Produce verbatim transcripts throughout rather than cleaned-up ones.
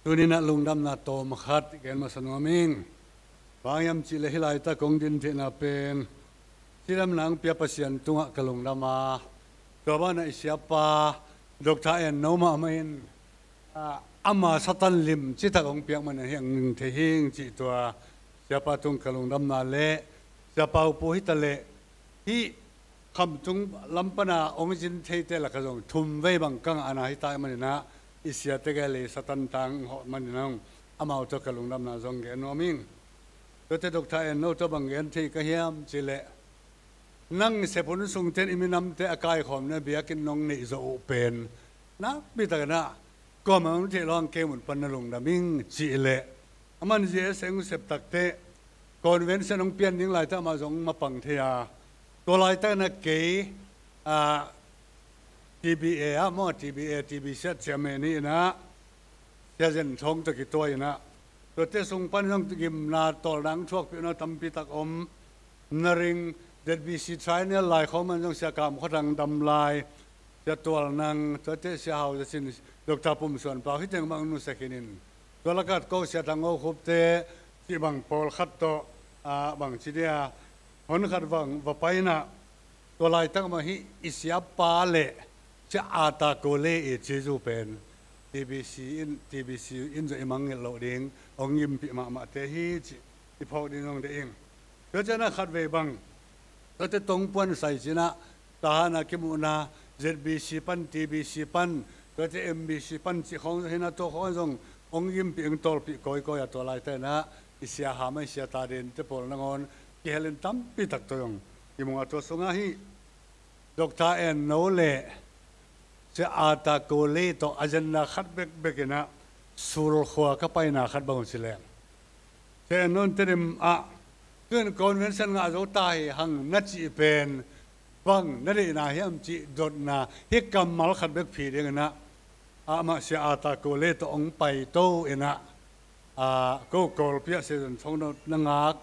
Tuninah lungdamna tawm khat gen masa nuam ing. Bang hiam cihleh hih laitak kong din theihna pen cidamna hong pia Pasian tungah ka lungdam a, tua banah i siapa Doctor En No mahmah in, ah, ama Satan lim citak hong piak manin hih ang ning thei hing cih tua siapa tung ka lungdamna le siapa upu hitaleh hih khamtung lam pana hong zin theite lakah zong thum vei bang ka ngahna hita ih maninah i siate gei le Satan tang hawh maninah amau tawh ka lungdamna zong gen nuam ing. Tuate Doctor En No tawh bang gen thei ka hiam cihleh, nang sephun sungten i minamte a kaikhawm na biakinn nong neih zawh uh pen nakpi takinah kuamah hong theih lo hang kei mun pan na lungdam ing cihleh, aman G S A hong sep takteh convention hong pian ding laitak amah zong mapang thei a, tua laitakinah kei, ah, T B A ah maw, T B A, T B C ah chairman hi inah Sia Zen Thawng tawh kituai inah tuate sung pan zong gimna tawlna hong thuakpih uh na tampi tak om. Na ring Z B C triennial lai khawng man zong Sia Kam Khua Thang dam lai, Sia Tual Nang, tuate Sia Hau Za Cin, Doctor Pum Suan Pau hih teng bang nusia khinin, tua lakah ko Sia Thang Ngo Khupte cih bang pawlkhat tawh, ah, bang ci dia, hon khat bang va pai inah tua laitak mah hih i siapa le Sia Ata Kole i Jesu pen T B C in, T B C in zong i mangngilh loh ding hong gimpih mahmahte hi cih i phawk ding zong deih ing. Tua cianah khatvei bang tuate tongpuan sai cinah Tahan a kimuhna Z B C pan, T B C pan, tuate M B C pan cih khawng hinah tua khawng zong hong gimpih hong tawlpih kawikawi a, tua laitakinah i Sia Ham a, i Sia Ta Dente pawl nangawn kihelin tampi tak tawh zong i mu a, tua sungah hih Doctor En No le Sia Ata Kole tawh agenda khat bekbek inah Sulkhua ka paina khat bang uh cileh, Sia En No in Tedim ah tuin convention ngah zo ta hi hang na cih pen bang na deihna hiam cih dotna hih kammal khat bek phi dinginah, amah Sia Ata Kole tawh hong paito inah, ah, ko Kawlpi ah Sia Zen Thawng na ngak,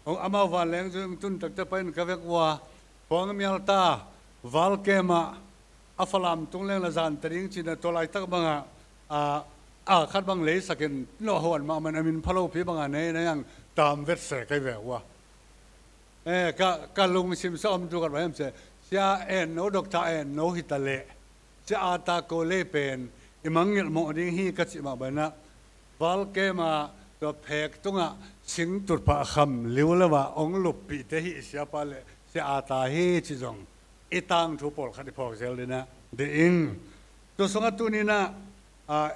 hong amau vanleng zui hong tun takte pai in ka vek uh a, khuang mial ta, Valkem ah a Falam tung leng la zan ta ding cina tua laitak bangah, ah, a khat bang leisakin nawh huan mahmah in a min phalopi bangah nei na yang tam vet se kai ve uh a. Eh, ka, ka lungsim sa om tu khat va hiam se, Sia En No, Doctor En No hitaleh Sia Ata Kole pen i mangngilh mawh ding hi ka cih mah banah Valkem ah tua phek tungah singtutphah kham liu leuah hong luppihte hi i siapa le Sia Ata hi cih zong i tangthu pawlkhat i phawk zel dinah deih ing. Tua sungah tuninah, ah,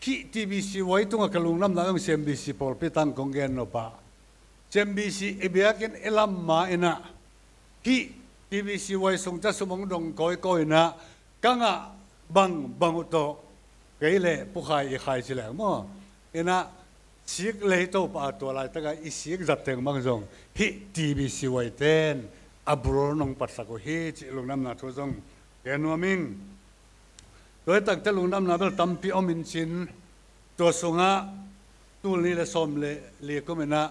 hih T B C Y tungah ka lungdamna zong C M B C pawlpi tang kong gen nopah, C M B C i biakinn i lam ma inah hih T B C Y sungta sum hong dong kawikawi inah ka ngah bang bang uh tawh kei le Pu Khai, i Khai ci leng maw, inah sik lei to pah a, tua laitakah i sik zatteng bang zong hih T B C Y ten a bul nong patsak uh hi cih lungdamna thu zong gen nuam ing. Tua hi takte lungdamna bel tampi om in cin, tua sungah tul nih le sawm le li kum inah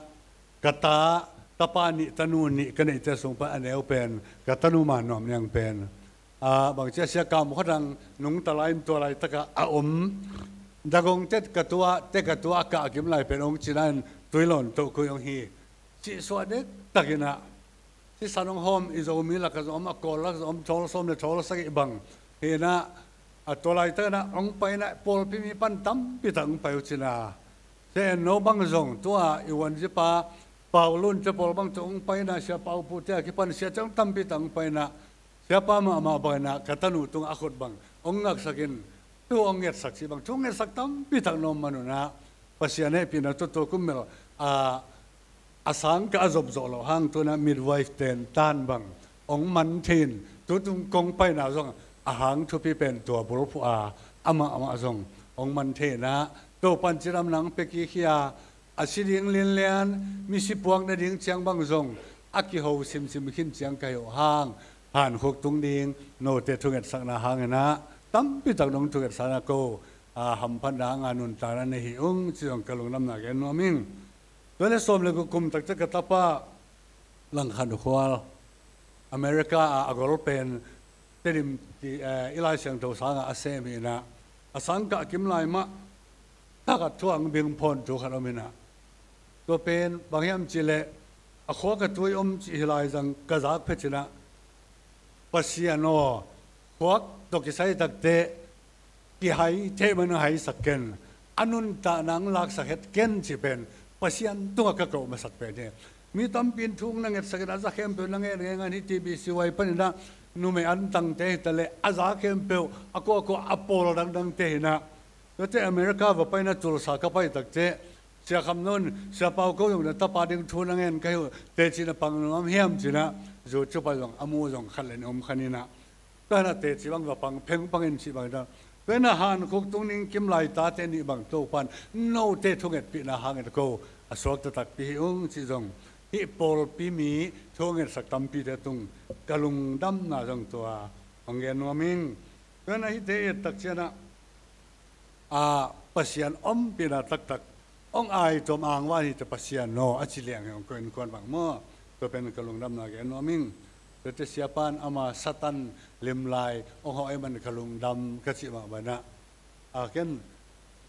ka ta, tapa nih tanu nih ka neihte sung pan a neu pen ka tanu Man Nuam Niang pen, ah, bangci a, Sia Kam Khua Thang nungta lai in tua laitakah a om. Dagong te ka tuah, te ka tuah, a kah kim lai pen hong cina in tui lawn toh kui hong hi. Cihsuah dektakinah sisan hong hawm i Zomi lakah zong om, a Kawl lakah zong om, thawl sawm le thawl sagih bang hi inah, a tua laitakinah hong pai inah pawlpi mi pan tampi tak hong pai uh cina. Sia En No bang zong tua i uanzipa Pau Lunte pawl bang tawh hong pai inah, Sia Pau Pute a kipan siate hong tampi tak hong pai inah, siapa mahmah bang inah ka tanu tungah a khut bang hong ngaksakin thu hong ngetsak cih bang, thu hong ngetsak tampi tak na om man unah Pasian hehpihna tawh tua kum bel, a, a sangkah a zop zawh loh hang tunah midwife ten tan bang hong man thei in, tutung kong paina zong a hang thupi pen tua bulphuh a, amah amah zong hong man thei inah Topan cidamna hong pia kik hi a, a si ding lianlian, misi puak nading ciang bang zong a kiho simsim khin ciang ka hi uh hang, hankhuk tung ding note thungetsakna hang inah tampi tak nong thungetsakna ko, a, hamphatna hanga nuntakna nei hi ung cih zong ka lungdamna gen nuam ing. Tua le sawm le guk kum takte ka tapa Langkhan Khual, America a, a gol pen Tedim ti, eh, i Lai Siangtho sangah a sem hi inah, a sangkah kim lai mah Thakhat thu ang bing phawn thu khat om inah, tua pen bang hiam cihleh, a khua ka tui om cih hi lai zang ka zak phet inah, Pasian aw, khuak tawh kisai takte kihai thei man hong haisak ken, a nuntakna hong laksak het ken cih pen Pasian tungah ka koh masak pen hi. Mi tampi in thu hong na ngetsak inah, a za khempeuh na nget ngeingai in, hih T B C Y panin ah numei antangte hi taleh a za khempeuh a kuakua a pawl dangdangte hi inah, tuate America va pai inah Tulsa ka pai takte, Sia Kham Nun, Sia Pau, ko zong na tapa ding thu na ngen ka hi uh, teci na pang nuam hiam ci inah, YouTube ah zong a mu zong khat le nih om kha ni inah. Tua hi inah teci bang va pang pheng pang in cih bang hi inah. Tua hi inah Hankhuk Tung Ning Kim Lai tate nih bang Topa'n note thungetpihna hangin ko a suakta takpi hi ung cih zong, hih pawlpi mi thu ngetsak tampite tung ka lungdamna zong tua hong gen nuam ing. Tua hi inah hihte i et tak ciangin ah, a, Pasian ompihna taktak hong aituam angvan hite Pasian aw, a ci liang hi hong ko innkuan bang maw. Tua pen ka lungdamna gen nuam ing. Tuate siapa'n ama Satan limlai hong hawh ahih man ka lungdam ka cih mah bang inah, a, ken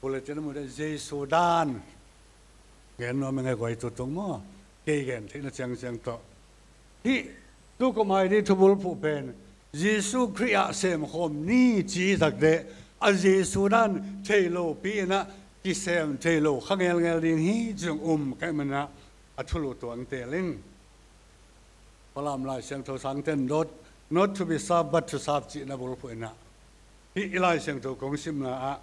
bulletin a mu deh, Jesu dan gen nuam ing e, guai tutung maw, kei gen theihna ciangciang tawh. Hih tukum a i thubulphuh pen Jesu Khrih ah semkhawm ni ci takte, a Jesu dan thei lopi inah kisem thei lo kha ngelngel ding hi ci zong um ka hih man inah, a thulu tuang teel ing. Falam Lai Siangtho sangten not, not to be served but to serve cihna bulphuh inah, hih i Lai Siangtho kong simna ah,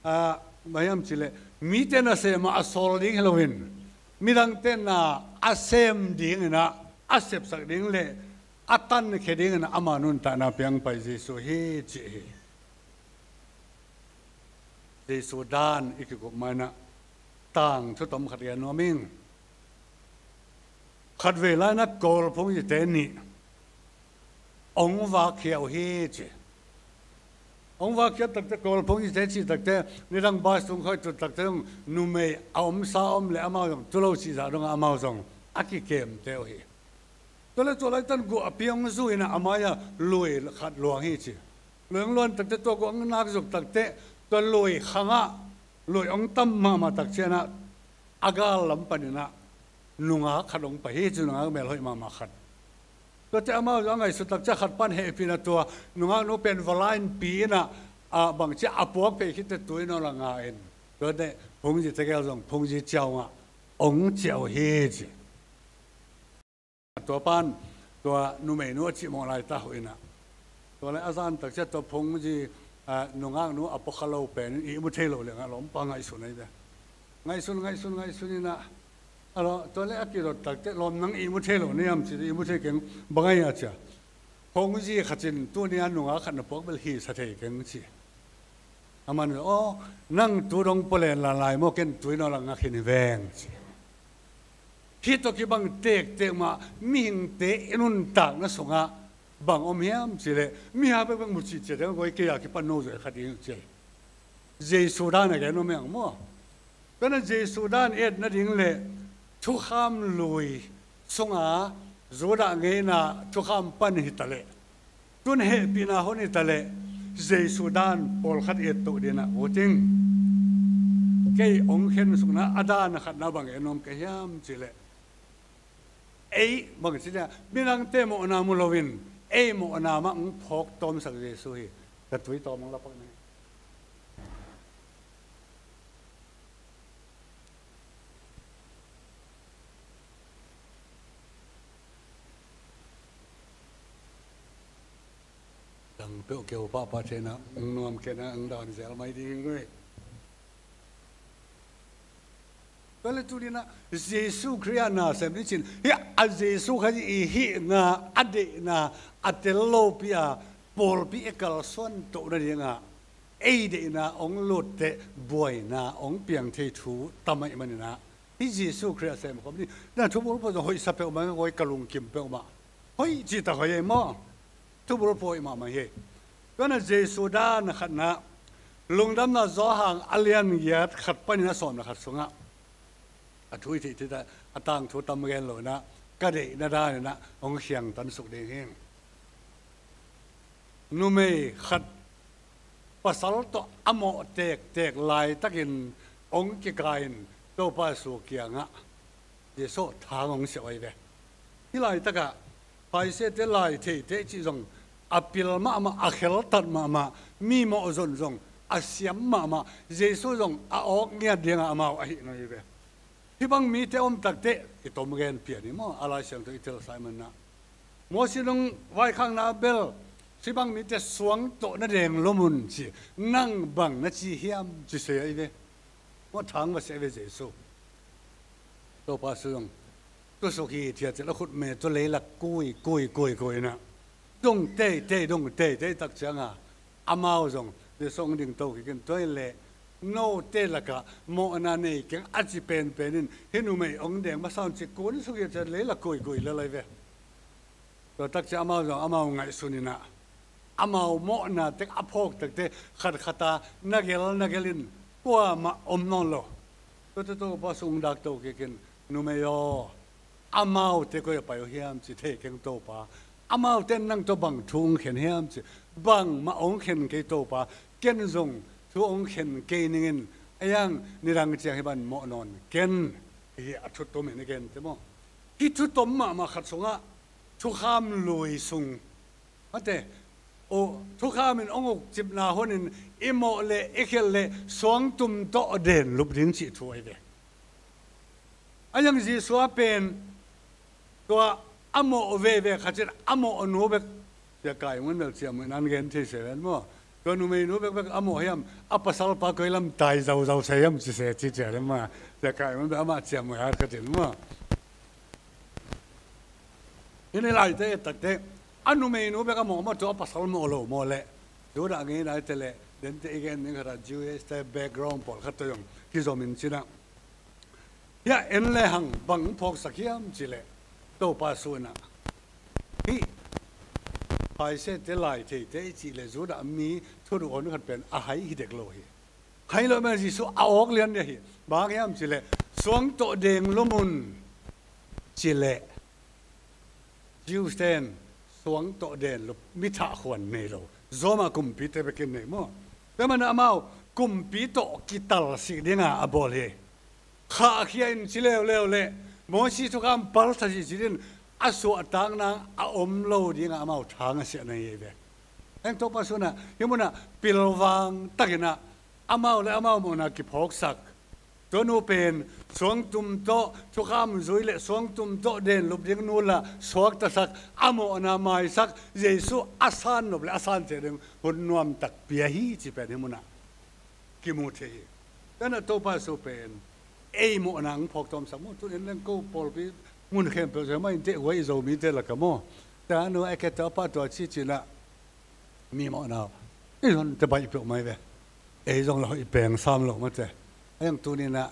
a, bang hiam cihleh, mite nasem ah a sawl ding hi loin, midangte na a sem ding inah, a sepsak ding le a tankhia ding inah ama nuntakna piang pai Jesu hi cih hi. Jesu dan i kikup ma inah tangthu tom khat gen nuam ing. Khatvei lai inah Kawl phungzite nih hong vakkhia uh hi ci. Hong vakkhia takte, Kawl phungzite cih takte, nidang bus tung khoi tut takte zong numei a omsa om le amau zong tu lo cih zah dongah amau zong a kikemte uh hi. Tua le tua laitan guahpi hong zu inah a mai-ah lui khat luang hi ci. Lui hong luan takte, tua guah hong nak zuk takte, tua lui khangah lui hong tam mahmah tak ciangin ah a gal lam panin ah nungak khat hong pai hi ci, nungak melhoih mahmah khat. Tuate amau zong a ngaihsut tak ciang khat pan hehpihna tua nungaknu pen va la inpi inah, ah, bangci a puak phei khitte tui nawn la nga in. Tuate phungzi tegel zong phungzi ciau ngah hong ciau hi ci. Tua pan tua numeinu a cihmawh lai ta hoih inah. Tua le a zan tak ciang tua phungzi, ah, nungaknu a puakha lo pen in ihmu thei lo leng a lawmpa ngaihsun ahi ve. Ngaihsun, ngaihsun, ngaihsun inah. A lawm, tua le a kidot tak ciang lawm nang ihmu thei lo na hiam ci, ihmu thei keng bang ahi a ci a. Phungzi khat in tuni a nungak khat na puak bel hisa thei keng ci. Aman, aw, nang tu dong pua len la lai maw, ken tui nawn la nga khin hi veng ci. Hih tawh kibang tektek mah mihingte i nuntakna sungah bang om hiam cihleh, miha bekbek mu cihciah ding a guai kei a kipan no zoi khat ding ci. Jesu dan a gen om hiang maw. Tua na Jesu dan et nading le thukham lui sunga Judah ngeina thukham pan hitaleh, tun hehpihna hon hitaleh, Jesu dan pawlkhat et toh dinah ut ing. Kei hong khen sukna a dan khatna bang en nuam ka hiam cihleh, ei bang ci dia, midangte mawhna mu loin ei mawhna mah hong phawk tawmsak Jesu hi. Ka tui tawm hong lapak na hi. Dang peuh keu pahpah thei na, ang nuam kei na, ang dan zel mai ding ui. Tua le tu dinah Jesu Khrih a nasem ni cin, hih a Jesu Khrih i hihna, a deihna a tel lopi a pawlpi i kalsuan toh nadingah ei deihna hong lutteh buaina hong piang thei thu tam ahih maninah, hih Jesu Khrih a semkhawm ni. Na thubulphuh zong hoihsa peuhmah, a guai ka lungkim peuhmah. Hoih cihtak hoih ei maw? Thubulphuh hoih mahmah hi. Tua na Jesu dan a khatna, Lungdamna Johan a lian giat khat panin a sawm le khat sungah a thu i theih theih a tangthu tam gen lo inah ka deihna dan inah hong khiangtan suk ding hi. Numei khat pasal tawh a mawh tektek laitakin hong kikai in Topa Jesu kiangah Jesu thang hong siah uh ahi ve. Hih laitakah Pharisee-te, lai theite cih zong a pil mahmah, a kheltat mahmah, mi mawhzon zong a siam mahmah, Jesu zong a awk ngiat dingah amau ahih nuam hi ve. Hih bang mite om takteh i tom gen pian hi maw, a Lai Siangtho i telsa ahih manin ah. Moses in hong vaikhakna bel hih bang mite suang tawh na deng lum un ci, nang bang na ci hiam ci sei ahi ve. Maw, thang va siah ahi ve Jesu. Topa Jesu zong tusuk hithiat cil a khutme tawh leilak kui, kui, kui, kui inah dong teitei, dong teitei tak cianga amau zong Jesu hong dingto kik in, tua hileh note lakah mawhna nei keng a ci penpen in hih numei hong deng masa un ci, kun suk hithiat leilak kui, kui lel ahi ve. Tua tak ciang amau zong amau ngaihsun inah amau mawhna tek a phawk takteh khatkhat a na gel, na gel in kuamah om nawn lo. Tuate Topa Jesu hong dakto kik in, numei aw, amaute koi a pai uh hiam ci thei keng Topa. Amaute in nang tawh bang thu hong khen hiam ci, bangmah hong khen kei Topa. Ken zong thu hong khen kei ning in, a iang nidang ciang hih bang mawh nawn ken. Hih a thutom in i gen te maw. Hih thutom mahmah khat sungah thukham lui sung, mate, uh, thukham in hong ukcipna hunin i mawh leh i khelh leh suangtum tawh den lup ding cih thu ahi ve. A iang Jesu a pen tua a mawh veve khat cin a mawhnu bek, sia kai ngun bel ciamnuih nan gen thei se ven maw. Tua numeinu bekbek a mawh hiam, a pasalpa koi lam tai zauzau se hiam ci se ci ciat maw. Sia kai ngun bel amah ciamnuih hat khat in maw. Hih ni laite et takteh a numeinu bek a mawh maw, tua a pasal mawh lo maw leh. Judah ngei naite leh dente i gen ning khat a Jewish te background pawlkhat tawh zong kizom in cinah. Hiah en lehang bang phawksak hiam cihleh, Topa Jesu inah hih Pharisee-te, lai theite i cih leh Judah mi thuduk hon khat pen a hai hi dek lo hi. Hai lo mah Jesu a awk lian dia hi. Bang hiam cihleh suang tawh deng lum un cihleh Jews-te in suang tawh den lup, mi thah khuan nei lo. Roma kumpite bekin nei maw. Tua manin amau kumpi tawh kitalsik dinga a bawl hi. Khahkhia in ci leuleu leh Moses thukham palsa cih ci din a suahtakna a om lo dinga amau thang a siahna hi ve. Heng Topa Jesu inah hih munah pilvang takinah amau le amau mawhna kiphawksak. Tua nu pen suangtum tawh thukham zui le suangtum tawh den lup ding nu la suaktasak, a mawhna maisak, Jesu a san nop le a san ciat ding hun nuamtak pia hi ci pen hih munah kimu thei hi. Tua inah Topa Jesu pen ei mawhna hong phawk tawmsak maw. Tun en leng ko pawlpi mun khempeuh zia mah in teh guai i Zomite lakah maw. Tua nu a keta pa tua ci cinah mi mawhna i zon te baih peuhmah hi ve. Ei zong la hoih peng sam lo mate. A iang tuninah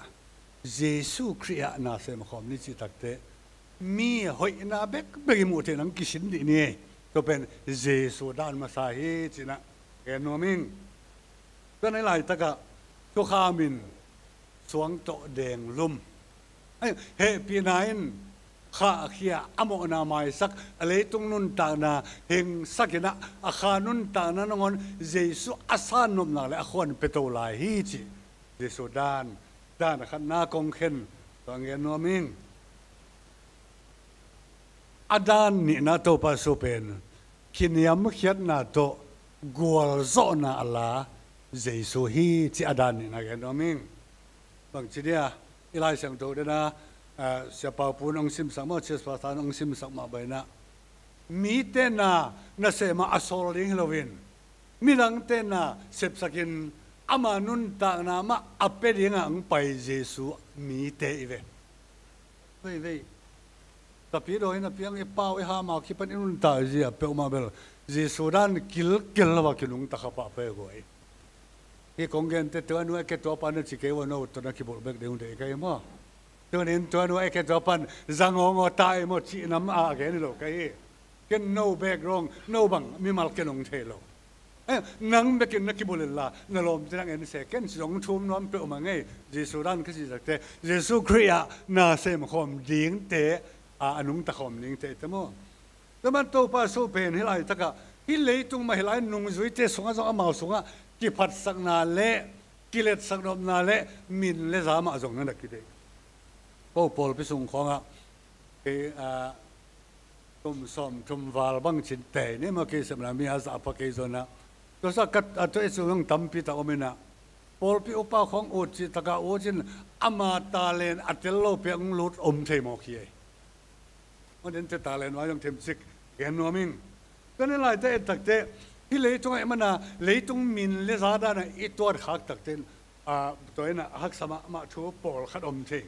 Jesu Khrih ah na sem khawm ni cih takteh mi hoihna bekbek i muh theih nang kisin dih ni. Tua pen Jesu dan masa hi cinah gen nuam ing. Tua na i laitakah thukham in suang tawh deng lum. Ai, hehpihna in khahkhia, a mawhna maisak, a leitung nuntakna hingsak inah a kha nuntakna nangawn Jesu a san nopna le a khuan pia to lai hi ci. Jesu dan, dan a khatna kong khen tua gen nuam ing. A dan nihna Topa Jesu pen kiniamkhiatna tawh gualzawhna a la Jesu hi ci a dan nihna gen nuam ing. Bangci dia i Lai Siangtho dena, ah, Sia Pau Pun hong simsak maw, Sia Pau Tan hong simsak mah bainah mite na nasem ah a sawl ding hi loin midangte na sepsakin ama nuntakna mah a pia dingah hong pai Jesu mite hi ve. Veivei. Tapidaw in a piang i pau i ham a kipan i nuntak zia peuhmah bel Jesu dan kilkel lo a kinungta kha pah peuh guai. Hih kong gente tua nu a ke tua pa na ci kei ua no tawh na kibulh bek ding uh deih ka hi maw? Tunin tua nu a ke tua pan zang awng aw ta ei maw cih nam a gen hi lo ka hi. Ken no background, no bang mimal ken hong thei lo. Eh, nang bekin na kibulh inla na lawmte nang en se, ken zong thum nuam peuhmah ngei. Jesu dan ka cih takte, Jesu Khrih ah na sem khawm dingte a, a nungta khawm dingte te maw? Tua man Topa Jesu pen hih laitakah hih leitung mah hih lai nungzuite sungah zong amau sungah kiphatsakna le kiletsak nopna le min le za mah zong na na kideih. Ko pawlpi sung khawngah kei, a, kum sawm thum val bang cin tei ni maw, kei sepna mi a zahpha kei zong ah. Tua sa ka, a, tua i sung zong tampi tak om inah, pawlpi upa khawng ut cih takah ut cin ama talent a tel lo piak hong lut om thei mawk hi ei. Maw, den te talent vai zong themcik gen nuam ing. Tua ni laite et takte, hih leitungah i mana leitung min le za danah i tuat khak takte, a, tua inah haksa mahmah thu pawlkhat om thei.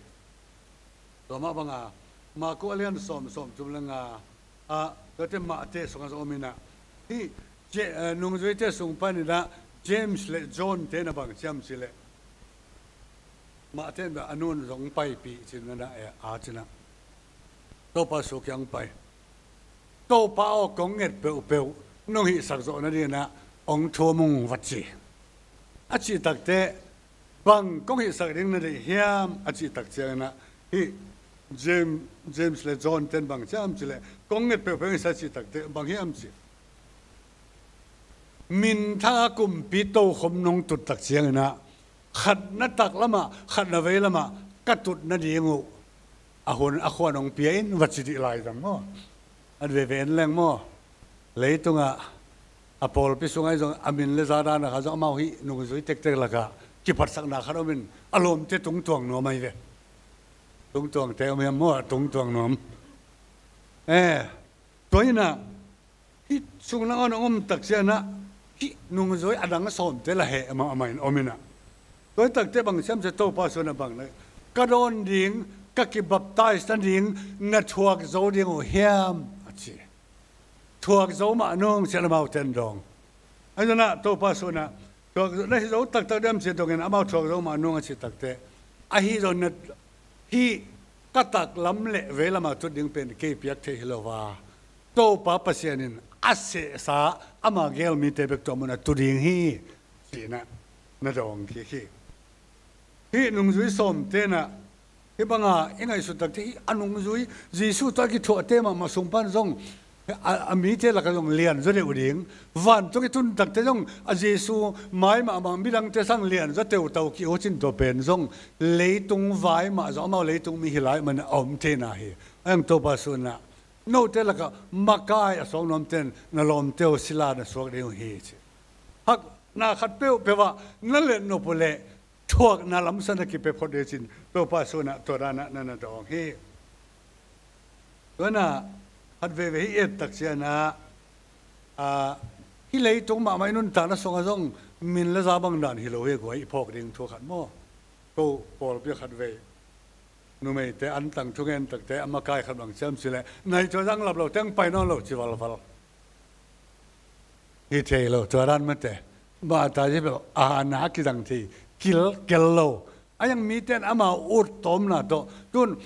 Tua mah banga Marku a lian sawm, sawm thum le nga, a, tuate Mate sungah zong om inah, hih Je-, eh, nungzuite sung paninah James le John te na bang ciam cileh, Mate in a nun zong paipih cin na, eh, a cinah Topa suk kiang pai. Topa aw, kong nget peuhpeuh nong hihsak zawh nadinah hong thum ung, va ci. A cih takte, bang kong hihsak ding na deih hiam a cih tak cianginah, hih James, James le John ten bang ciam cileh, kong nget peuhpeuh hong hihsak a cih takte bang hiam cih, minthang a kumpi tokhom nong tut tak cianginah, khat na taklamah, khat na veilamah ka tut nading uh a hun a khuan hong pia in, va ci dih lai zang maw? An veve en leng maw? Leitungah a pawlpi sungah zong a min le za danah kha zong amau hih nungzui tektek lakah kipatsakna khat om in, a lawmte tungtuang nuam ahi ve. Tungtuangte om hiam maw? A tungtuang nuam. Eh, tua inah hih sung nang awn hong om tak cianah, hih nungzui a dang sawmte la heh amah amah in om inah, tua hi takte bang ciam cia Topa sungah bang le, ka dawn ding, ka kibaptize nading na thuak zo ding uh hiam a ci. Thuak zo mah nung ciah amau ten dawng. Ahi zongah Topa sungah thuak zo, na hi zo taktak diam ci dongin amau thuak zo mah nung a ci takte, ahi zong na, hih ka taklam le veilamah tut ding pen kei piak theih hi lo a, Topa Pasian in a sehsa ama gel mite bek tua munah tu ding hi, cinah na dawng kik hi. Hih nungzui sawm tenah hih banga i ngaihsut takte, hih a nungzui Jesu tawh a kithuahte mahmah sung pan zong a, a mite lakah zong lianzaw deuh ding, vantung i tun takte zong a Jesu mai mahmah midangte sang lianzaw teutau ki-ucin tua pen zong leitung vai mah zong amau leitung mi hi lai man a om theina hi. A ang Topa sungah note lakah makai a suak nuamten na lawmte uh sila na suak ding uh hi ci. Hakna khat peuhpeuh ah na let nop uh leh thuakna lamsang na kipia phot ding cin Topa sungah tua danah na na dawng hi. Tuanah khat veve hih et tak cianah, a, hih leitung mahmah i nuntakna sungah zong min le za bang dan hi lo hi, guai i phawk ding thu khat maw? Ko pawlpi khat vei numeite antang thungen takte a makai khat bang ciam cileh, nai tua zang lap lo teng pai nawn lo ci valval. Hi thei lo, tua dan mate. Bata ci bel a na kidang thei, kil kel lo. A yang mite in amau ut tawmna tawh, tun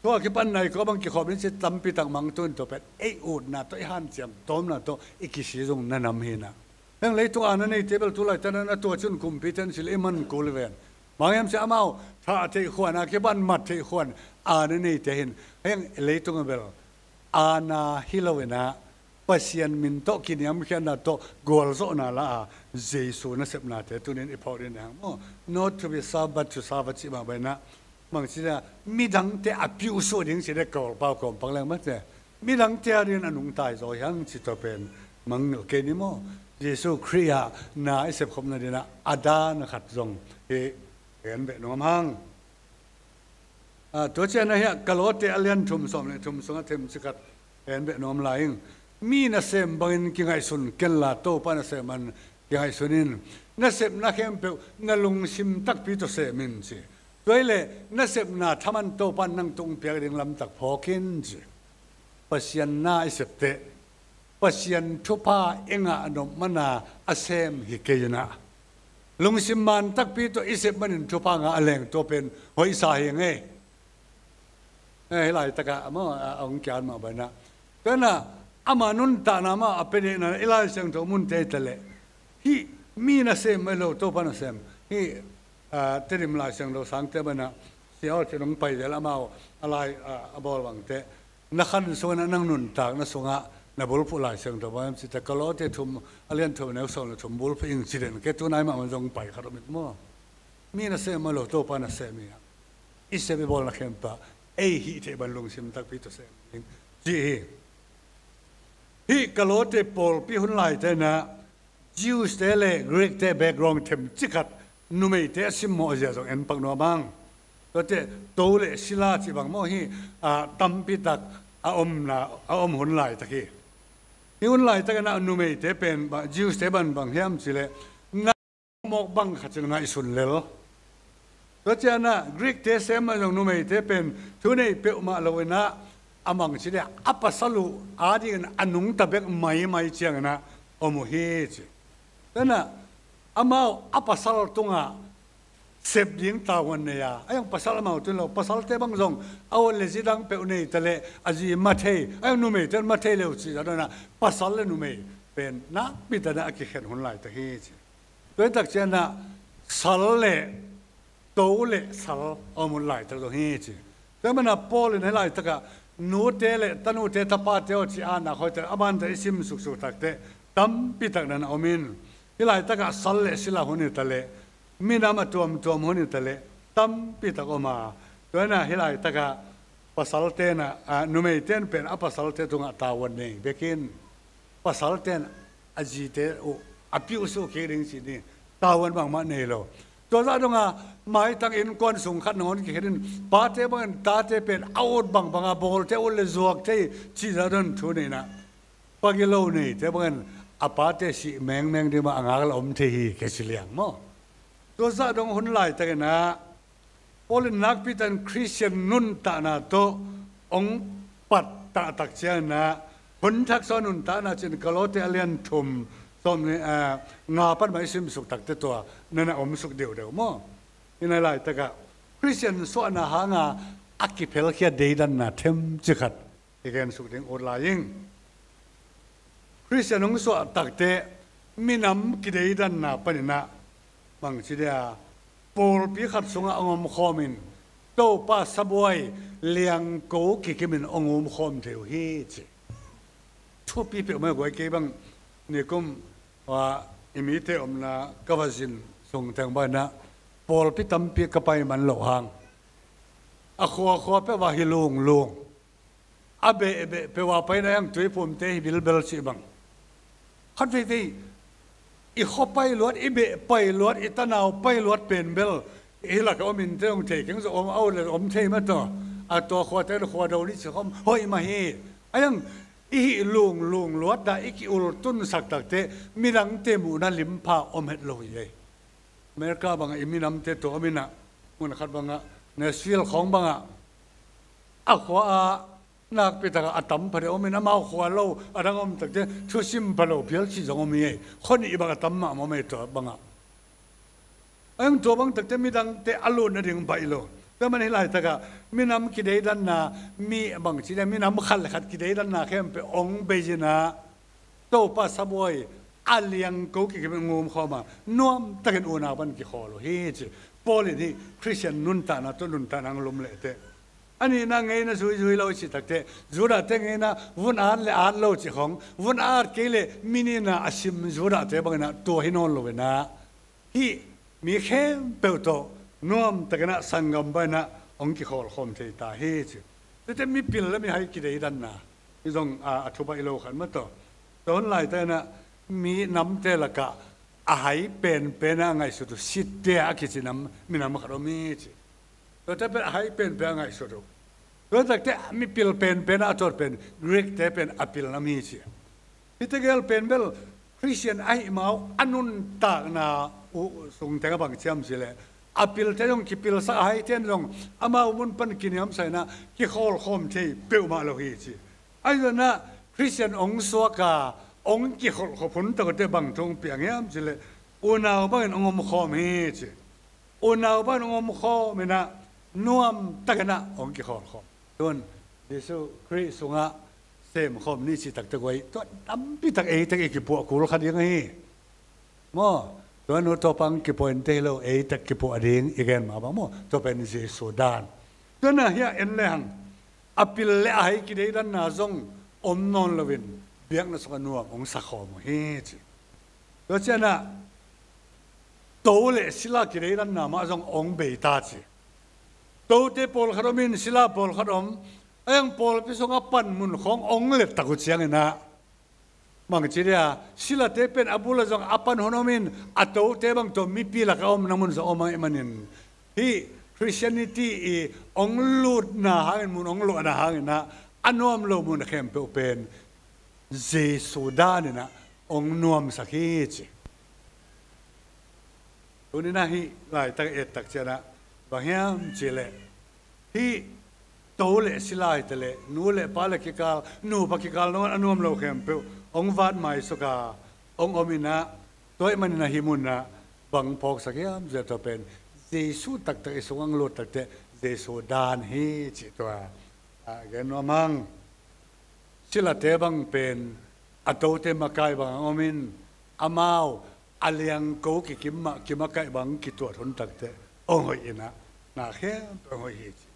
tua kipan nai kua bang kikhawm in ci tampi tak mang tun tua pen ei utna tawh, i hanciam tawmna tawh i kisi zong na nam hinah. Heng leitung a na neite bel tu laite na, na tua cun kumpite in cileh i man kul ven. Bang hiam ci amau thah theih khuan a kipan mat theih khuan a na neite hin, heng leitung a bel a na hi lo inah Pasian min tawh kiniamkhiatna tawh gualzawhna la a Jesu nasepnate tunin i phawk ding hang maw? Not to be served but to serve a cih mah banah, bang ci a, midangte a piuhsuah ding ci dek kawlpau kawmpak leng mate. Midangte a dingin a nungtai zaw hiang ci tua pen mangngilh kei ni maw? Jesu Khrih ah na i sepkhop nadinah a dan khat zong hi en beh nuam hang. A, tua cianah hiah Kolose a lian thum sawm le thum sungah themcik khat en beh nuam lai ing. Mi nasem bangin kingaihsun kenla Topa nasem bangin kingaihsun in. Nasepna khempeuh na lungsim takpi tawh sem in ci. Tua hileh nasepna thaman Topa in nang tung piak ding lamtak phawk in ci. Pasian na i septeh Pasian thupha i ngah nop mana a sem hi kei inah, lungsim man takpi tawh i sep manin thupha ngah a leng tua pen hoihsa hi ngei. Eh, hih laitakah amah a hong kian mah banah, tuanah ama nuntakna mah a penehna i Lai Siangtho munte i ta leh, hih mi nasem mah hi lo, Topa nasem. Hih, ah, Tedim Lai Siangtho sangte banah Sia Aw Cin hong pai zel amau a lai, ah, a bawl bangte, na khan sungah nang nuntakna sungah na bulphuh Lai Siangtho bang hiam cih teh Kolose thum a lian thum neu sawm le thum bulphuh ing ci den ke, tunai mahmah zong pai khat om it maw? Mi nasem mah lo, Topa nasem hi. I sep i bawlna khempeuh ei hih theih bang lungsim takpi tawh sem ding ci hi. Hih Kalote pawlpi hun laitakin ah Jews te le Greek te background themcik khat numeite a simmawh zia zong en pak nuam ing. Tuate to le sila cih bang maw hi, a, tampi tak a omna, a om hun laitak hi. Hih hun laitakin ah numeite pen bang, Jews te bang bang hiam cih leh na mawk bang khat in ngaihsun lel. Tua ciangin ah Greek te sem mah zong numeite pen thu nei peuhmah lo-in ah, a mangci dia a pasal uh adingin a nungta bek maimai ciangin ah om uh hi ci. Tua ciangin ah amau a pasal tungah sep ding tavuan nei a, a iang pasal amau tun lo, pasalte bang zong a ut le zi dang peuh nei ta leh a zi mah thei, a iang numeite mah thei le uh cih zah dawn ah pasal le numei pen nakpi takin ah a kikhen hun laitak hi ci. Tua hi tak ciangin ah sal le to le sal a om hun laitak zong hi ci. Tua manin ah Paul in hih laitakah nute le tanute tapate aw cih a nak hoihtak a bante i sim suksuk takteh tampi tak na na om in, hih laitakah sal le sila hun hi ta leh, minam a tuamtuam hun hi ta leh tampi tak om a. Tua ciangin ah hih laitakah pasalte in ah, a, numeite in pen a pasalte tungah tavuan nei bek in, pasalte in a zite uh a piusuh kik ding cih ni, tavuan bangmah nei lo. Tua zah dong a maitang innkuan sung khat nangawn kikhen in, pate bangin tate pen a ut bangbang a bawlte ut le zuak thei cih zah dong thu nei in ah, pagilo neite bangin a pate sih mengmeng ding mah a ngak la om thei hi, kei ci liang maw. Tua zah dong hun laitakin ah Paul in nakpi takin Khristian nuntakna tawh hong pat taktak ciangin ah, hun thak sung nuntakna cih in Kalote a lian thum, sawm le, ah, nga pan mah i sim suk takteh tua na na om suk deuhdeuh maw. Hih laitakah Khristian suahna hanga a kiphelkhia deidanna themcik khat i gen suk ding ut lai ing. Khristian hong suah takteh minam kideidanna panin ah bangci dia pawlpi khat sungah hong omkhawm in Topa sabuai liangko kikim in hong omkhawm thei uh hi ci. Thupi peuhmah hi guai. Kei bang nikum, ah, i mite omna ka va zin sung teng bangin ah pawlpi tampi ka pai man loh hang a khuakhua peuh ah hi lunglung, a behbeh peuh ah pai na hiang tuiphumte hi bilbel cih bang. Khat veivei i khua pai luat, i beh pai luat, i tanau pai luat pen bel hih lakah om innte hong thei keng zaw, om a ut le om thei mah tawh. A tua khuate le khua do ni cih khawng hoih mah hi. A iang i hih lunglung luat dah i ki-ultunsak takteh midangte muhna limpha om het lo hi ei. America bangah i minamte tua om in ah, mun khat bangah Nashville khawng bangah a khua ah nakpi takah a tam pha deuh om in, amau khua lo a dang om takteh thusim pha lo phial cih zong om hi ei. Khua nih bang a tam mahmah om ei tua bangah. A iang tua bang takteh midangte a lut nading baih lo. Tua manin hih laitakah minam kideidanna, mi bangci dia minam khat le khat kideidanna khempeuh hong bei in ah Topa sabuai a liangko kikim in hong omkhawm a, nuamtakin unau bang kikhawl uh hi ci. Paul in hih Khristian nuntakna tawh nuntakna hong lum lehteh, a nihna ngeina zuizui lo i cih takteh, Judahte ngeina vun at le at lo cih khawng, vun at kei leh mi nihna a sim Judahte bangin ah tua hi nawn lo-in ah, hih mi khempeuh tawh nuamtakin ah sanggam bangin ah hong kikhawlkhawm thei ta hi ci. Tuate mipil le mihai kideidanna hi zong a, a thubaih lo khat mah tawh. Tua hun laitakin ah minamte lakah a hai penpen a ngaihsut uh, sitte a kici nam, minam khat om hi ci. Tuate pen a hai penpen a ngaihsut uh. Tua takteh mipil penpen a tuat pen Greek-te pen a pil nam hi ci. Hihte gel pen bel Khristian ahih mah uh a nuntakna uh sung teng a bang ciam cih leh, a pilte zong kipilsak, a haite in zong amau mun pan kiniamsak in ah kikholhkhawm thei peuhmah lo hi ci. Ahi zongin ah Khristian hong suak a hong kikholhkhop hun tawh teh bang thu hong piang hiam cih leh, unau bangin hong omkhawm hi ci. Unau bangin hong omkhawm in ah nuamtakin ah hong kikholhkhop. Tun Jesuh Khrih sungah semkhawm ni cih takteh guai, tua tampi tak ei tek i kipuah kul kha ding ahi. Maw, tua nu tua pa hong kipuah in tei lo, ei tek kipuah ding i gen mah bang maw, tua pen Jesuh dan. Tua na hiah en lehang a pil le a hai kideidanna zong om nawn loin biakna sungah nuam hong sakhawm uh hi ci. Tua ciangin ah to le sila kideidanna mah zong ong bei ta ci. Tote pawlkhat om in sila pawlkhat om, a hiang pawlpi sungah panmun khawng ong let tak uh cianginah, bangci dia, silate pen a bula zong a pan hun om in, a tote bang tawh mipi laka omna mun zong om ahih manin, hih Christianity i ong lutna hangin, mun ong luahna hanginah, a nuam lo mun khempeuh pen Jesu daninah ong nuamsak hi ci. Tuninah hih laitak ettak cianah bang hiam cihleh, hih to le sila hi taleh, nu le pa le kikal, nupa kikal nangawn a nuam lo khempeuh ong vat maisuk a ong om inah, tua ahih maninah hih munah bang phawksak hiam cihleh, tua pen Jesu taktak i sungah lut takteh Jesu dan hi cih tua a gen nuam hang. Silate bang pen a tote makai bang a om in, amau a liangko kikim mah kimakaih bang kituat hun takteh ong hoih inah, na khempeuh ong hoih hi ci.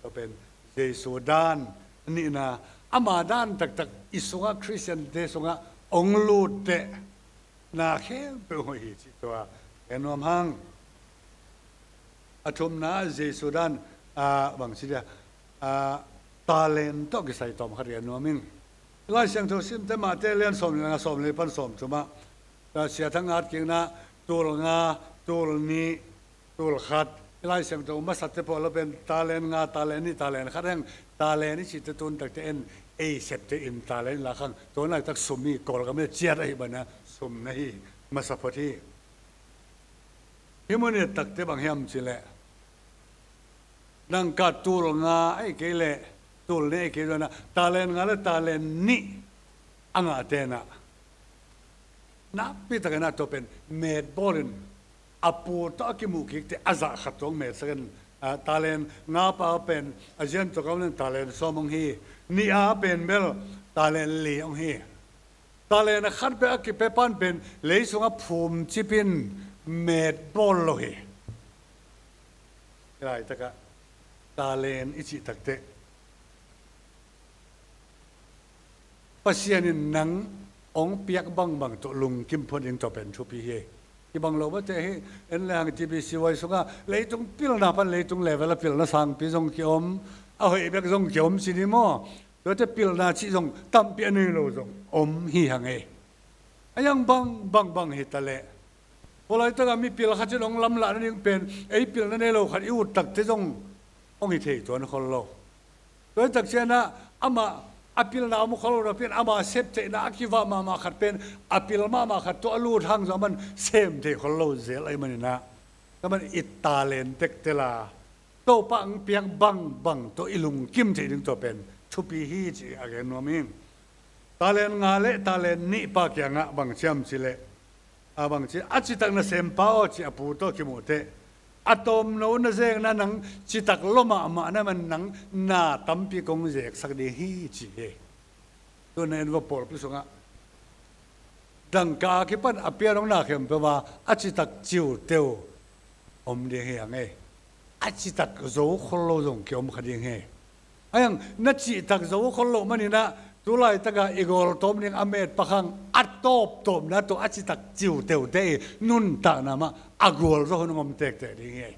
Tua pen Jesu dan nihna, ama dan taktak i sungah, Khristiante sungah ong lutteh na khempeuh ong hoih hi cih tua gen nuam hang. A thumna Jesu dan, a, bangci dia, a, talent tawh kisai tawm khat gen nuam ing. Lai Siangtho simte Mate lian sawm le nga, sawm le pan sawm thumah, a, Sia Thang Ngat Kikna tul nga, tul nih, tul khat. Lai Siangtho masate pawl lo pen talent nga, talent nih, talent khat heng, talent i cihte tun takte en, ei septe in talent la khang, tua laitak sum hi, Kawlgam le ciat ahi banah sum na hi, masa phot hi. Hih mun i takte bang hiam cihleh, dangka tul nga ahi kei leh tul nih ahi kei leh, talent nga le talent nih a ngah tenah nakpi takin a tua pen met bawlin a pu tawh a kimuh kikte a zah khat tawh ong metsak in, a, talent nga pa pen a zian tawh ka om leng talent sawm ong hi, nih a pen bel talent li ong hi. Talent a khat bek a kipia pan pen lei sungah phum cip in met bawl lo hi. Hih laitakah talent i cih takteh Pasian in nang ong piak bangbang tawh lungkim phot ding tua pen thupi hi. Kibang lo mate hi. En le hang TBCY sungah leitung pilna pan leitung level a pilna sangpi zong kiom, a hoih bek zong kiom ci ni maw? Tuate pilna cih zong tampi a nei lo zong om hi hang e. A hiang bang, bang, bang hi taleh, tua laitakah mipil khat in ong lamlah nading pen ei pilna nei lo khat i ut takte zong ong hi thei tuan khol lo. Tua hi tak cianah amah a pilna om khol lo napi in ama sep theihna a kivah mahmah khat pen a pil mahmah khat tawh a lut hang zong a man sem thei khol lo zel ahih maninah, tua man i talent tekte la Topa ang piak bangbang tawh i lungkim theih ding tua pen thupi hi ci a gen nuam hi. Talent nga le talent nih pa kiangah bang ciam cileh, a bang ci, a citak nasempa aw ci a pu tawh kimuhteh, a tawmno na zekna nang citak lua mahmah na man nang na tampi kong zeksak ding hi ci hi. Tuna en va pawlpi sungah dangka a kipan a pian hong na khempeuh a a citak ciuteu om ding hi hang e. A citak zo khol lo zong kiom kha ding hi. A hiang na citak zo khol lo maninah tu laitakah i gawl tawm ding a met pakhang a tawptawpna tawh a citak ciuteute i nuntakna mah a gualzo hun hong om tektek ding hi.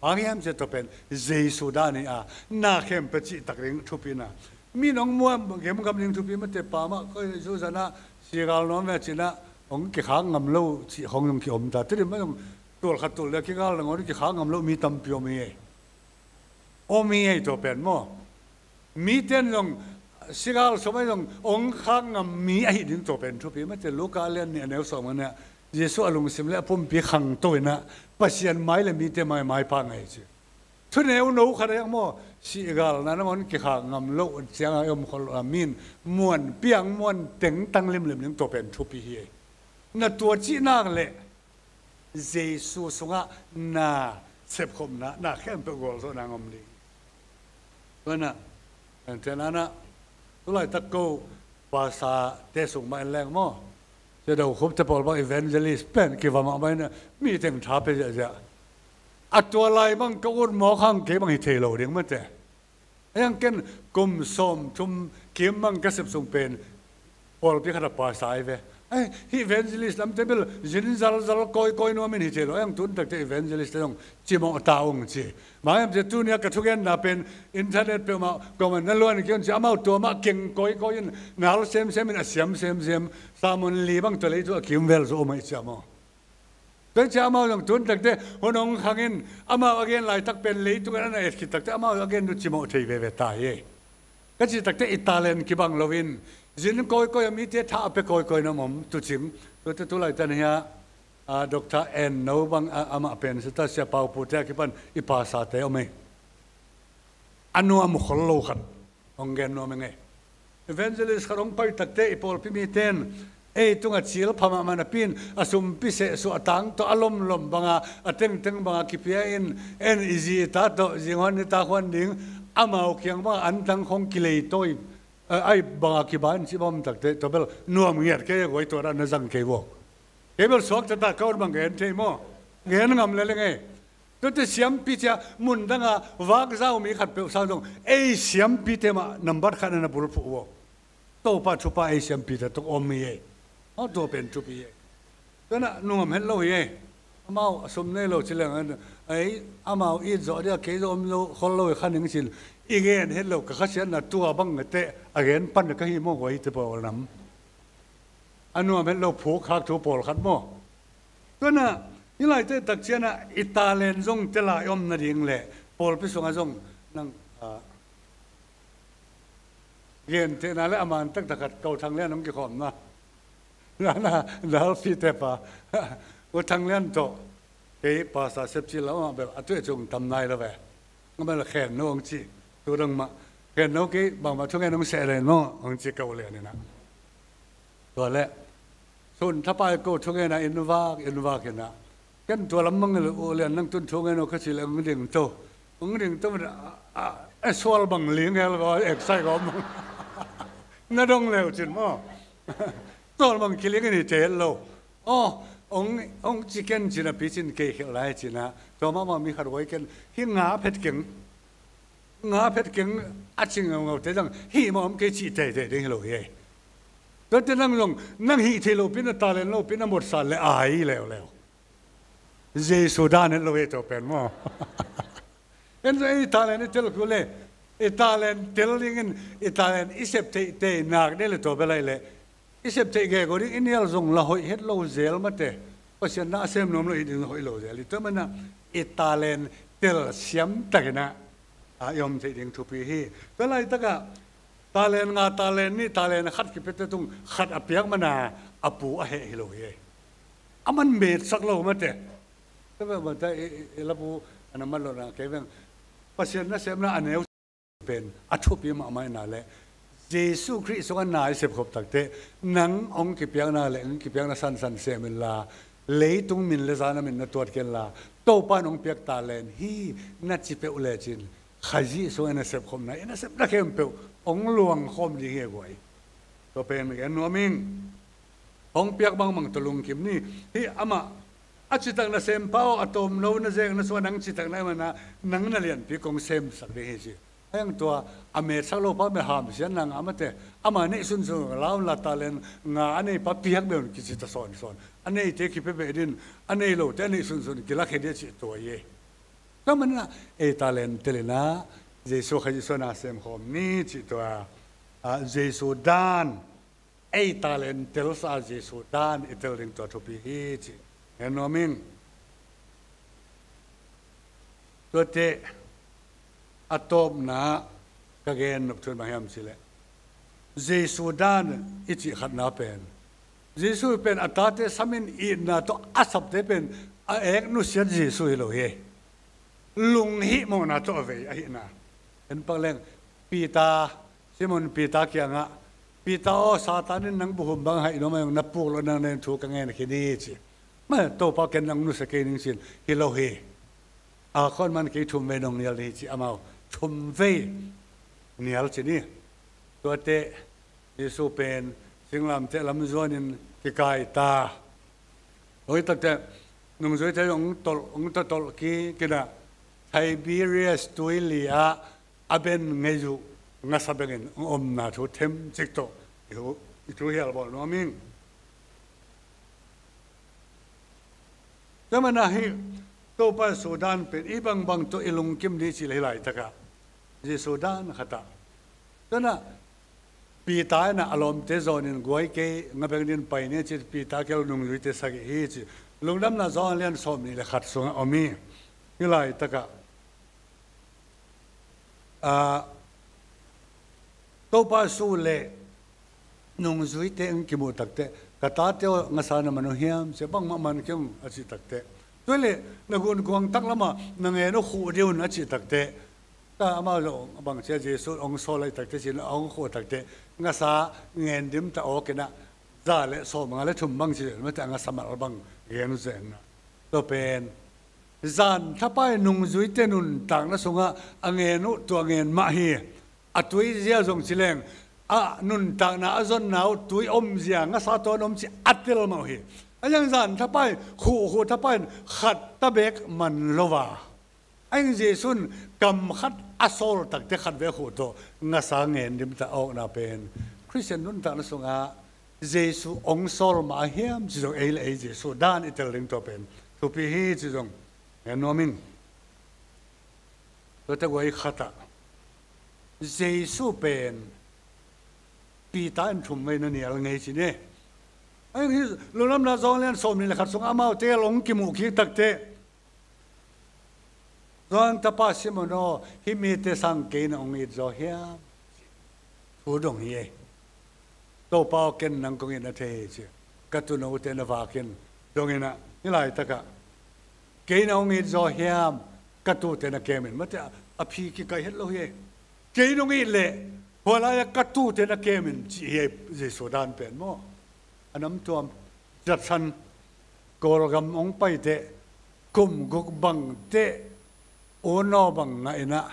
Bang hiam cih tua pen Jesu dan hi a, na khempeuh cihtak ding thupi na. Mi nong muam gemgam ding thupi mate pa mah koi Jesu zanah sigal nuam ve cinah hong kikhak ngam lo cih khong zong kiom ta. Tudim mah zong tul khat tul le kigal nangawn kikhak ngam lo mi tampi om hi ei. Om hi ei tua pen maw? Mite in zong sigal sawm ahi zong ong khak ngam mi ahi ding tua pen thupi mate. Luka lian nih a neu sawm ngan ah Jesu a lungsim le a pumpi khangto inah Pasian mai le mite mai maipha ngei ci. Thuneu no khat a hiang maw? Sigalna nangawn kikhak ngam lo cianga i om khol lo a min muan piang muan tengtang limlim ding tua pen thupi hi. Na tua cih nak leh Jesu sungah na sepkhopna, na khempeuh gualzawhna ngom ding. Tuanah, ente nanah, tulaitak ko pastor te sung mah en leng maw? Sia Do Khup te pawl bang evangelist pen kiva mahmah inah mi teng tha pe ziahziah. A tua lai bang ka ut mawk hang kei bang hi thei lo ding mate. A hiang ken kum sawmthum kim bang ka sep sung pen pawlpi khat a pastor hi ve. Ai, hih evangelist lamte bel zin zalzal kawikawi nuam in hi thei lo. Ai, ang tun takte evangelist te zong cimawh ta ung ci. Maiam te tunia ka thugenna pen internet peuhmah kawmah na luan kei un ci. Amau tua mah keng kawikawi in nal semsem in a siam semsem. Sermon li bang tua leitu a kimvel zo om ahi cia maw? Tua hi cia amau zong tun takte hun hong khang in amau a gen laitak pen leitung in a na et khit takte amau a gen nu cimawh thei veve ta hi. Ka cih takte i talent kibang loin zin kawikawi a mite tha a pia kawikawi na om tucing. Tuate tu laitan hia, a, Doctor En No bang a, amah pen sita sia Pau Pu te a kipan i pastor te om ei. A nuam khol lo khat hong gen nuam ing ei. Evangelist khat hong pai takte i pawlpi mite in ei tungah cil pha mahmah napi in a sumpi sehsuah a tang tawh a lomlom banga a tengteng banga kipia in en i zi i ta tawh zinghuan nitak huan ding amau kiang banga antang khong kileitawi, eh, ai banga kiba in cih bawm takte tua bel nuam ngiat kei a guai tua dah na zang kei vua. Kei bel suak tata ka ut bang gen thei maw? Gen ngam lel ing ei. Tuate siampi cia mun danga vakzau mi khat peuh sang zong ei siampite mah nambat khat na na bulphuh vua. Topa thupha ei siampite tuk om hi ei. Aw tua pen thupi ei. Tuana nuam het lo hi ei. Amau a sum nei lo ci leng ei amau it zawh dia kei zawh om lo khol lo hi kha ning cin i gen het lo ka khasiatna tua bang teh a gen pan ka hi maw guai te pawl nam. A nuam het lo phuk khak thu pawlkhat maw? Tuana hih laite tak ciana i talent zong te lai om nading le pawlpi sungah zong nang, ah, gentehna le a man taktak khat ko Thang Lian hong kikhawmna. Nana dalfi te pa ko Thang Lian tawh kei pastor sepci lo amah bel a tueh cung tam nai lo ve. Amah le khen no hong ci tu dang mah khen no kei bangmah thungen hong seh len maw hong ci ko lian inah. Tua le sun thapai ko thungen a in vak in vak inah ken tua lam mang le uh lian nang tun thungen uh kha ci le hong ding to hong ding to a sual bang ling hel ko eksai ko mang na dong leu cin maw? Sual bang kiling in hi te lo. Aw, hong, hong ci ken cina pi cin kei khel lai cina tua mahmah mi khat voi ken hi nga phet keng nga phet keng a cing ngaungau te dang hi mawm kei cih teitei ding hi lo hi ei. Tuate nang zong nang hih thei lo pina talent lo pina motsan le ai leuleu. Jesu dan het lo hi ei tua pen maw? En zong ei talent i tel kul le i talent tel dingin i talent i sep theih tei nak dei le tua belai le i sep theih gego ding i nial zong la hoih het lo zel mate. Pasian na a sem nuam lo hi ding hoih lo zel i tua mana i talent tel siam takinah a i om theih ding thupi hi. Tua laitakah talent nga talent nih talent khat kipete tung khat a piak mana a pu a heh hi lo hi ei. A man metsak lo mate. Ka veng bang ta i, i, i lapu a na man lo na kei veng Pasian na sepna a neu pen a thupi mahmah ina le Jesu Khrih sungah na i sepkhop takte nang hong kipiakna le hong kipiakna sansan sem inla leitung min le zana min na tuat kenla Topa in hong piak talent hi na ci peuh lecin Khazih sungah i na sepkhopna i na sepna khempeuh hong luangkhawm ding hi a guai. Tua pen mi gen nuam ing. Hong piak bangbang tawh lungkim ni. Hih amah a citak nasem pa aw a tawmno na zek na suah nang citak na mana nang na lianpi kong semsak ding hi ci. Heng tua a metsak lo pa me hamsian na ngah mate ama neih sunsun lau la talent nga a nei pa piak beun kici ta sawnsawn a neite kipia beh din a nei lote a neih sunsun kilakhe dia cih tua hi. Tua manina ei talent telina Jesu Khazih suana semkhawm ni cih tua, ah, Jesu dan ei talent telsa Jesu dan i tel ding tua thupi hi ci. Hen nuam in tuate a tawpna ka gen nop thu in bang hiam cileh Jesu dan i cih khatna pen Jesu pen a tate samin itna tawh a sapte pen a ek nusiat Jesu hi lo hi. Lunghih mawhna tawh a vei ahihna en pak leng Peter Simon Peter kiangah Peter aw Satan in nang buhum bang haih nuam a na puk lo nang nen thu ka ngen khin hi ci. Ma Topa ken nang nusia kei ning cin hi lo hi. A khawn man kei thum vei nong nial hi ci amau thum vei nial cin hi. Tuate Jesu pen singlamteh lam zuanin kikai ta. Hoi takte nungzuite hong tolh hong tawtolh ki kinah Tiberias tuili ah a ben ngei uh ngasa bengin hong omna thu them cik tawh i thu hial bawl nuam ing. Tua manin ah hih Topa Jesu dan pen i bangbang tawh i lungkim ding cih leh hih laitakah Jesu dan khatah. Tua manin ah Peter in ah a lawmte zawnin guai kei, nga beng dingin pai ni ci, Peter kiang nungzuite sagih hi ci. Lungdamna Johan lian sawmnih le khat sungah om hi. Hih laitakah Aa, Topa Jesu le nungzuite hong kimuh takteh, ka tate aw, ngasa na man uh hiam, ci, bangmah man kei ung a cih takteh. Tua leh na gunkuang taklamah na ngen uh khuh ding un a cih takteh. Tua amau zong bang ci a, Jesu hong sawl lai takteh, ci-in hong khuh takteh, ngasa ngen dim ta awk in ah, za le sawmnga le thum bang ci zen, mate, a ngasa mal bang gen uh zen ah. Tua pen zan thapai nungzuite nuntakna sungah a ngen uh tua ngen mah hi. A tui zia zong ci leng, a nuntakna a zonna uh tui omzia ngasa tawn om cih a tel mah uh hi. A hiang zan thapai, khuhkhuh thapai in khat ta beek man lo a. A hiang Jesu in kam khat a sawl takteh khat vei khuh tawh ngasa ngen dim ta awkna pen Khristian nuntakna sungah Jesu hong sawl mah a hiam ci zong ei le ei Jesu dan i tel ding tua pen thupi hi ci zong ngen nuam ing. Tua teh guai khatah Jesu pen Peter in thum vei na nial ngei ci ni. A hiang hih Lungdamna Johan lian sawmnih le khat sungah amaute hong kimuh kik takteh, Johan tapa Simon aw, hih mite sang kei na hong it zaw hiam? Thu dong hi ei. Topa aw, ken nang kong it na thei hi ci. Ka tuunote na vak in. Dong in ah, hih laitakah, kei na hong it zaw hiam? Ka tuute na kem in. Mate, a phi kikaih het lo hi ei. Kei na hong it leh, hua lai-ah ka tuute na kem in, ci hi ei Jesu dan pen maw. A namtuam, Judson, Kawlgam hong pai teh, kum guk bang teh, unaw bang ngah in ah,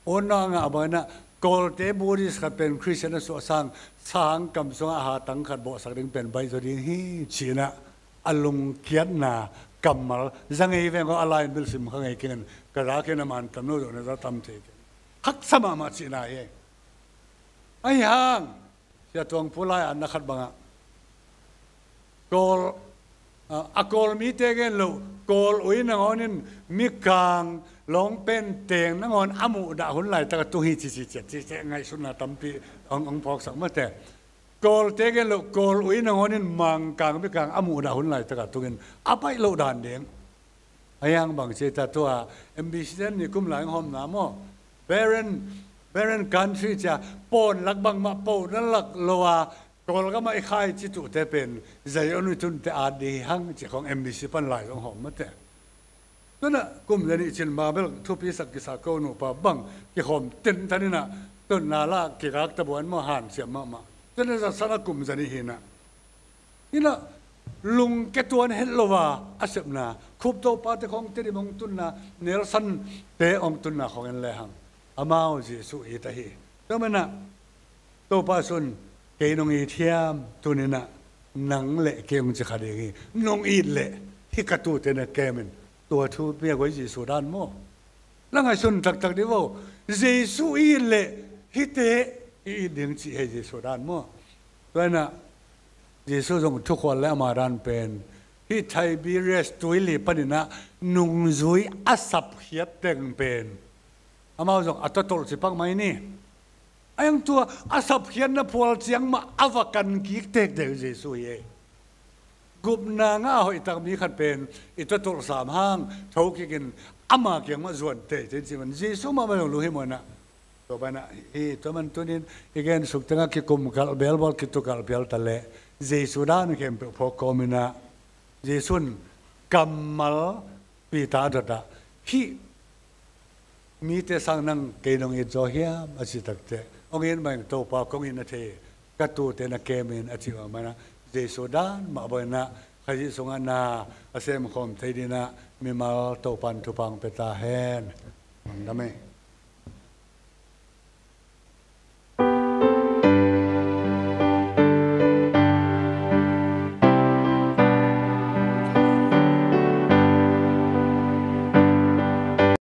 unaw a ngah bang in ah, Kawlte Buddhist khat pen Khristian a suah sang, sang kam sungah a hatang khat bawhsak ding pen baih zaw ding hi, ci-in ah, a lungkiatna kammal za ngei veng aw, a lai-in bel sim kha ngei keng in, ka za kei in a man tam lo zong na za tam thei keng. Haksa mahmah cihna hi. Ahi hang, Sia Tuang Pu lai-atna khat bangah, Kawl, a, a Kawl mite gen loh, Kawl ui nangawn in Mikang lawngpen teng nangawn a muhdah hun laitak a tung hi ci ci ciat ci ciat ngaihsutna tampi hong, hong phawksak mate. Kawlte gen loh, Kawl ui nangawn in Mangkang Mikang a muhdah hun laitak a tungin a baih loh dan ding. A hiang bang ci ta tua, M B C ten ni kum lai hong hawmna maw. Barren, barren country cia, pawn lak bangmah po na lak lo a, Kawlgamah i khaici tuhte pen, Zion i tunte at ding hi hang ci khong M B C pan lai hong hawm mate. Tua in ah kum le nih cin ma bel thupi sak kisa ko nupa bang, kikhawm tenten in ah, tunna lah kikak tabuan maw, hansiam mahmah. Tua in ah zatsan a kum zanih hi in ah. In ah lungke tuan het lo a, a sepna, Khup Topate khong Tedim hong tunna, Nelson te hong tunna khong en lehang, amau Jesu it ahi. Tua manin ah, Topa Jesu in, kei nong it hiam, tuni in ah, nang le kei hong ci kha ding hi, nong it leh, hih ka tuute na kem in, tua thupi a guai Jesu dan maw. La ngaihsun taktak dih vo. Jesu i it leh, hihte i it ding cih hi Jesu dan maw. Tua in ah, Jesu zong thukhual le ama dan pen, hih Tiberias tuili panin ah, nungzui a sapkhiat teng pen, amau zong a totolh ci pak mai ni. A hiang tua, a sapkhiatna phual ciang mah, a va kan kik tektek Jesu hi ei. Gupna ngah a hoihtak mi khat pen, i totolh sam hang, tho kikin, ama kiang mah zuan teitei ci man. Jesu mah mah zong lu hi maw in ah. Tua ban ah, hi tua man tunin, i gen suk tengah kikum kalh belbawl, kitu kalh pial ta leh, Jesu dan khempeuh phawk kawm in ah, Jesu in kammal Peter dot ah, hih mite sang nang kei nong it zaw hiam a cih takteh, hong it mah in Topa kong it na thei, ka tuute na kem in a cih mah manin ah, Jesu dan mah bang in ah, Khazih sungah na a semkhawm thei dingin ah, mimal Topa in thupha hong pia ta hen. Amen.